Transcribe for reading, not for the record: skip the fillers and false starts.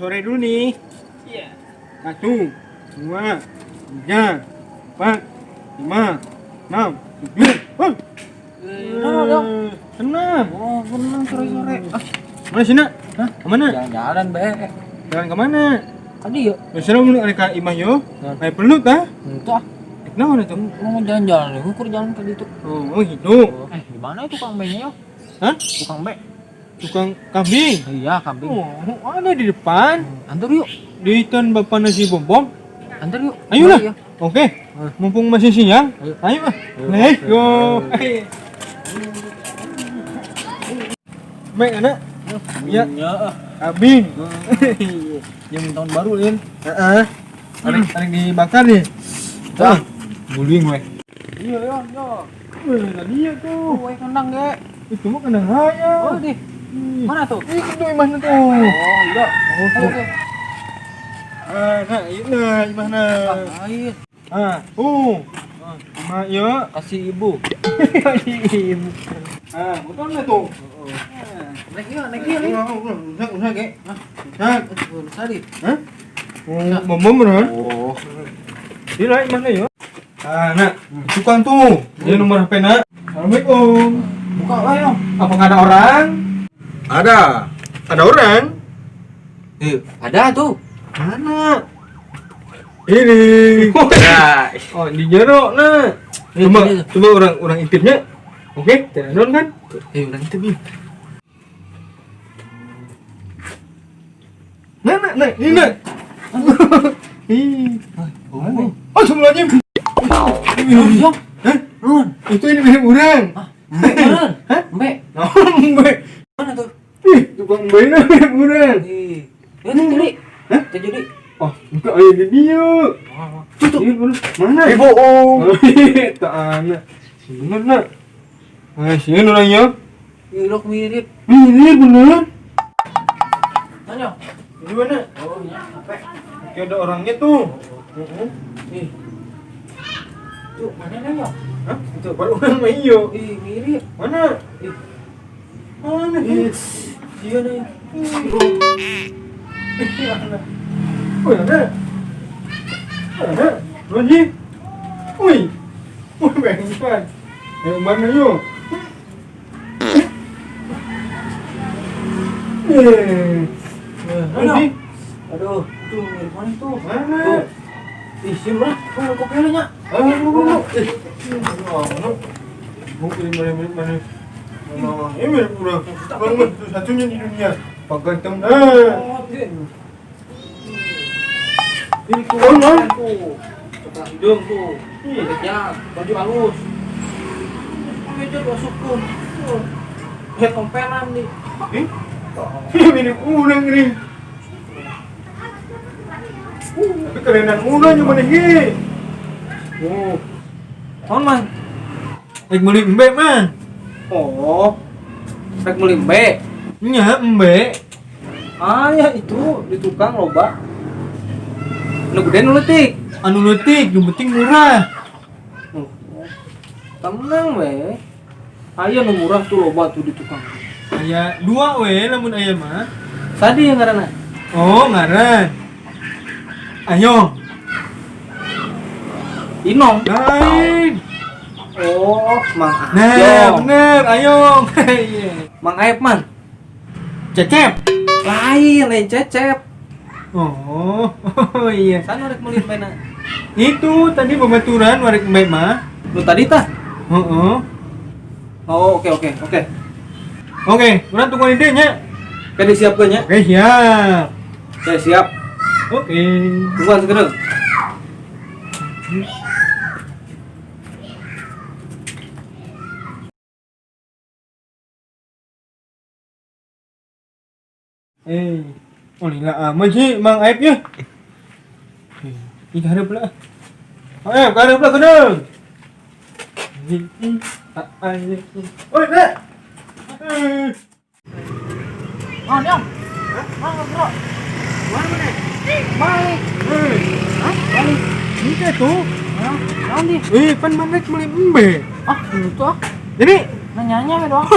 Sore dulu nih. Iya. 1, 2, 3, 4, 5, 6, 7. Oh. Nah, dong. Senam. Oh, senang sore-sore. Ah, Mana sih, Nak? Hah? Kemana? Jalan-jalan, be. Jalan kemana? Tadi yuk. Biasanya mun ada ka imah yo. Jalan. Kayak pelut ah. Itu ah, Kenapa itu? mau jalan-jalan nih, ukur jalan ke itu. Oh, gitu. Di mana itu tukang be-nya, yo? Hah? Tukang be. Tukang kambing. Iya, kambing. Oh, ada di depan. Antar yuk. Di tan bapak nasi bom bom. Antar yuk. Ayolah. Iya. Oke. Mumpung masih siang. Ayo. Ayo ah. Ayo. Let's go. Oke. Mek anak. Iya. Ya. Kambing. Yang tahun baru, Lin. Heeh. Ada dibakar nih. Dah. Guling we. Iya, yo, yo. Wih, tadi ya tuh. Tuh, we kandang ge. Itu mah kandang ayam. Oh, di. Mana tuh? Ih, itu imahna tuh. Oh, iya. Oh, Ayo, oke. Ah, nah, ini imahna. Ah, lain. Ah, oh. Imah ya. Kasih ibu. Ibu. Ah, betul nggak tuh? Naik yuk, naik yuk, Lin. Usah, usah, kek. Usah. Tadi. Hah? Oh, bom bom bener? Oh. Ini lah imahna ya. Ah, nak, tukang tuh. Ini nomor HP nak. Assalamualaikum. Buka lah, yo. Apa nggak ada orang? Ada. Ada orang? Ada tuh. Mana? Ini. Ya. Oh, di jero nah. Coba, Ini, coba orang orang intipnya. Oke, tidak kan? Orang itu bi. Nah, nah, nah, ini nah. Ih. Oh. Oh, sebelumnya. Iya. Hah? Nun. Itu ini mirip orang. Ah, mbek beneran. Hah? Mbek. Nah, mbek. Mana tuh? Ih, tukang mbek ini mirip orang. Ih. Ya tuh jadi. Hah? Tuh jadi. Oh, enggak ada di dia. Tuh tuh. Ih, bener. Mana? Ih, bohong. Tak anak. Bener nak. Ah, sini orangnya. Ih, lok mirip. Mirip bener. Nanya. Ini mana? Oh, iya, apa? Oke, ada orangnya tuh. Ih. Tuh, mana nanya? Hah? Itu baru orang mah iyo. Ih, mirip. Mana? Ih. Mana? Ih. Iya nih. Ih, mana? Wih, ada. Ada. Lagi. Wih. Wih, bengkan. Yang mana yo? Eh. Lagi. Aduh, tuh mirip mana tuh? Mana? Tuh. Ih, sih lah. Tuh, kopelnya. Ah, bu, bu, bu. Eh. Mana? Bu, ini mana, mana, mana? Mana? Ini mirip orang. Bang, satunya di dunia. Pak ganteng. Ah. Oh, iya. Ini tuh, Oh, no. tuh. Coklat hidung tuh. Ih. Kejam, baju halus. Itu masukkan. Tuh. Kayak kompelan nih. Eh? Ih, mirip urang ini. Tapi kerenan urang cuma nih. Oh. Tahun man. Rek meuli embe man. Oh. Rek meuli embe. Nya embe. Ah ya itu di tukang loba. Nu gede nu leutik. Anu leutik, nu penting murah. Oh. Tenang we. Aya nu murah tuh loba tuh di tukang. Aya dua we lamun aya mah. Tadi yang ngaranna. Oh, ngaran. Ayo. Inong. Lain. Oh, Mang Nah, Ayong. bener, Ayong. Iya. Mang Aep man. Cecep. Lain, lain Cecep. Oh, iya. Sana rek meuli embena. Itu tadi babaturan warek embe mah. Nu tadi tah? Heeh. Oh, oke oke oke. Oke, urang tungguin ide nya. Oke disiapkeun nya. Oke, siap. Oke, siap. Oke. Tungguan sekedeng. Eh, oh lila amat sih Mang Aep ya. Ih, harap lah. Aep, harap lah kedeng. Oi, nak. Eh. Oh, nyong. Hah? Bro. Mana nih? Balik. Eh, Hah? Balik. ini tuh. Hah? Naon di? Eh, pan mana meuli embe. Ah, itu ah. Jadi, Nanyanya we doang.